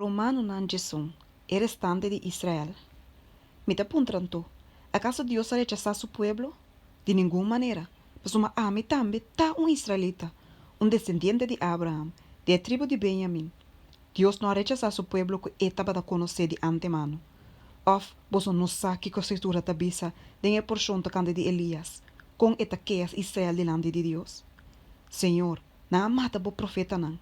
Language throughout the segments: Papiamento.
Romanonan 11, E restante di Israel. Mi ta puntra anto, Akaso Dios a rechasá su pueblo? Di ningun manera, pasobra ami tambe ta un israelita, un desendiente di Abraham, di e tribu di Benjamin. Dios no a rechasá su pueblo ku e tabata konosé di antemano. Òf boso no sa kiko Skritura ta bisa den e porshon tokante di Elias, kon e ta keha Israel dilanti di Dios? Señor, Nan a mata bo profetanan,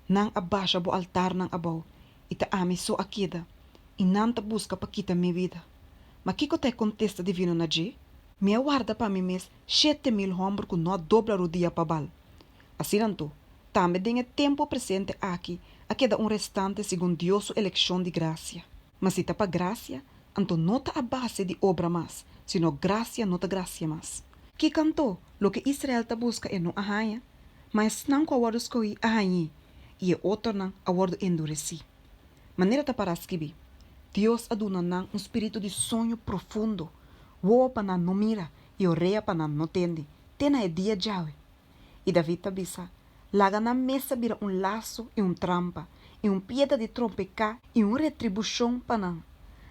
nan a basha bo altarnan abou, i ta ami so a keda, i nan ta buska pa kita mi bida. Ma kiko ta e kontesta divino na dje? Mi a warda pa mi mes 7000 hòmber ku no a dobla rudia pa Baal. Asina anto, tambe den e tempu presente aki a keda un restante segun Dios su elekshon di grasia. Ma si ta pa grasia, anto no ta a base di obra mas, sino grasia no ta grasia mas. Kiko anto? Loke Israel ta buska e no a haña, ma esnan ku a wòrdu skohí a hañ'é, i e otronan a wòrdu enduresí. Manera ta pará skibí, Dios a duna nan un spiritu di soño profundo, wowo pa nan no mira i orea pa nan no tende, te na e dia djawe. I David ta bisa, Laga nan mesa bira un laso i un trampa, i un piedra di trompeká i un retribushon pa nan.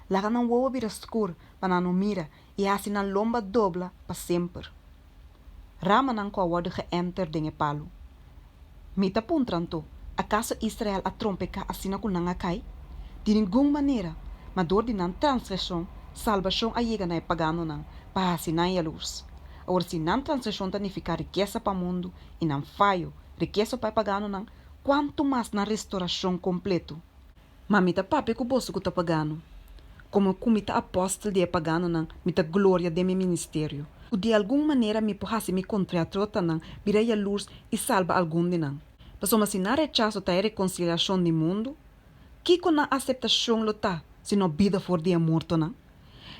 Laga nan wowo bira skur pa nan no mira i hasi nan lomba dobla pa semper. Ramanan ku a wòrdu geènter den e palu. Mi ta puntra anto, akaso Israel a trompeká asina ku nan a kai? Di ningun manera! Ma dor di nan transgreshon, salbashon a yega na e paganonan pa hasi nan yalurs. Awor si nan transgreshon ta nifiká rikesa pa mundu i nan fayo, rikesa pa e paganonan, kuantu mas nan restorashon kompletu! Ma mi ta papia ku boso ku ta pagano. Komo ku mi ta apòstel di e paganonan, mi ta gloria den mi ministerio, ku di algun manera mi por hasi mi kontriatriotanan bira yalurs i salba algun di nan. Pasobra si nan rechaso ta e rekonsiliashon di mundu, kiko nan aseptashon lo ta sino bida for di e mortonan?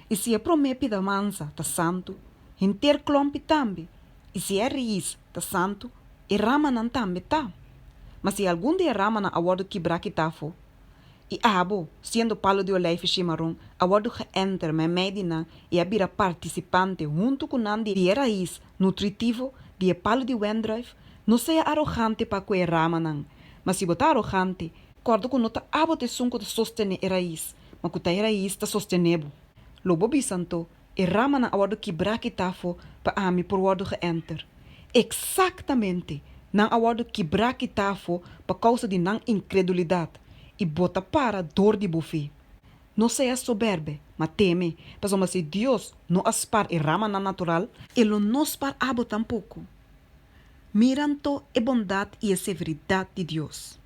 I si e promé pida mansa ta santu, henter klòmpi tambe, i si e rais ta santu, e ramanan tambe ta. Ma si algun di e ramanan a wòrdu kibrá kitá afó, i abo, siendo palu di oleifi shimaron, a wòrdu geènter meimei di nan i a bira partisipante huntu ku nan di e rais nutritivo di e palu di wendrùif, no sea arogante pa ku e ramanan. Ma si bo ta arogante, kòrda ku no ta abo ta esun ku ta sostené e rais, ma ku ta e rais ta sostené bo. Lo bo bisa anto, E ramanan a wòrdu kibrá kitá afó pa ami por wòrdu geènter. Eksaktamente! Nan a wòrdu kibrá kitá afó pa kousa di nan inkredulidat, i bo ta para dor di bo fe. No sea sobèrbe, ma teme, pasobra si Dios no a spar e ramanan natural, E lo no spar abo tampoko. Mira anto e bondat i e severidat di Dios.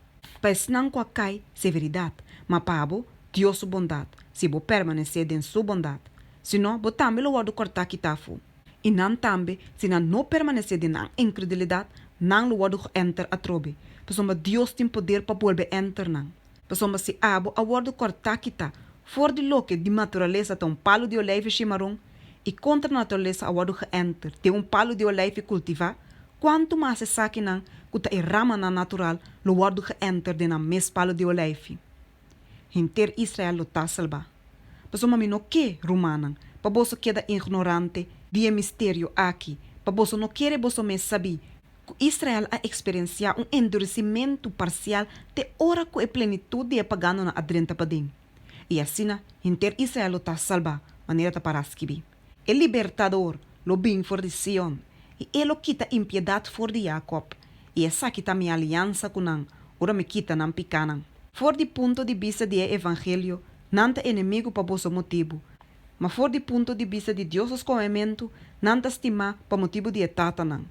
Pa esnan ku a kai, severidat, ma pa bo, Dios su bondat, si bo permanesé den su bondat. Si no, bo tambe lo wòrdu kòrtá kitá afó. I nan tambe, si nan no permanesé den nan inkredulidat, nan lo wòrdu geènter atrobe, pasobra Dios tin poder pa bolbe ènter nan. Pasobra si abo a wòrdu kòrtá kitá for di loke di naturalesa ta un palu di oleifi shimaron, i kontra naturalesa a wòrdu geènter den un palu di oleifi kultivá, Kuantu mas esakinan ku ta e ramanan natural lo wòrdu geènter den nan mes palu di oleifi? Henter Israel lo ta salbá. Pasobra mi no ke, rumannan, pa boso keda ignorante di e misterio aki, pa boso no kere boso mes sabí ku Israel a eksperensiá un enduresimentu parsial te ora ku e plenitut di e paganonan a drenta paden. I asina henter Israel lo ta salbá, manera ta pará skibí. E Libertador lo bin for di Sion, i E lo kita impiedat for di Jakòb, i esaki ta mi aliansa ku nan ora mi kita nan pikánan. For di punto di bista di e evangelio, nan ta enemigu pa boso motibu, ma for di punto di bista di Dios su skohementu, nan ta stimá pa motibu di e tatanan.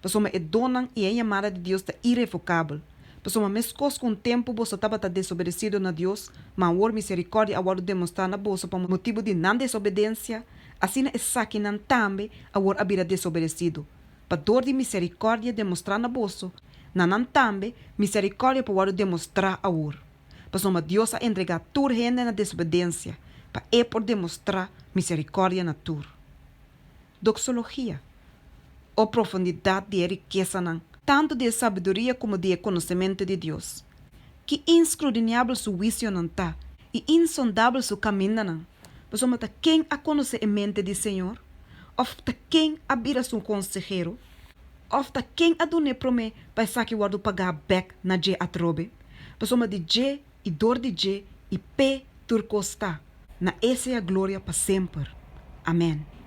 Pasobra e donnan i e yamada di Dios ta irevokabel. Pasobra meskos ku un tempu boso tabata desobedesido na Dios, ma awor miserikòrdia a wòrdu demostrá na boso pa motibu di nan desobedensia, asina esakinan tambe awor a bira desobedesido, pa dor di miserikòrdia demostrá na boso, na nan tambe miserikòrdia por wòrdu demostrá awor. Pasobra Dios a entregá tur hende na desobedensia, pa E por demostrá miserikòrdia na tur. Doxologia, O profundidat di e rikesanan, tantu di e sabiduria komo di e konosementu di Dios! Ki inskrudiniabel su huisionan ta, i insondabel su kamindanan! Pasobra ta ken a konosé e mente di Señor? Òf ta ken a bira su konsehero? Òf ta ken a dun'é promé pa esaki wòrdu pagá bèk na dje atrobe? Pasobra di dje. i dor di dje i p'e tur kos ta. Na e sea gloria pa semper. Amèn.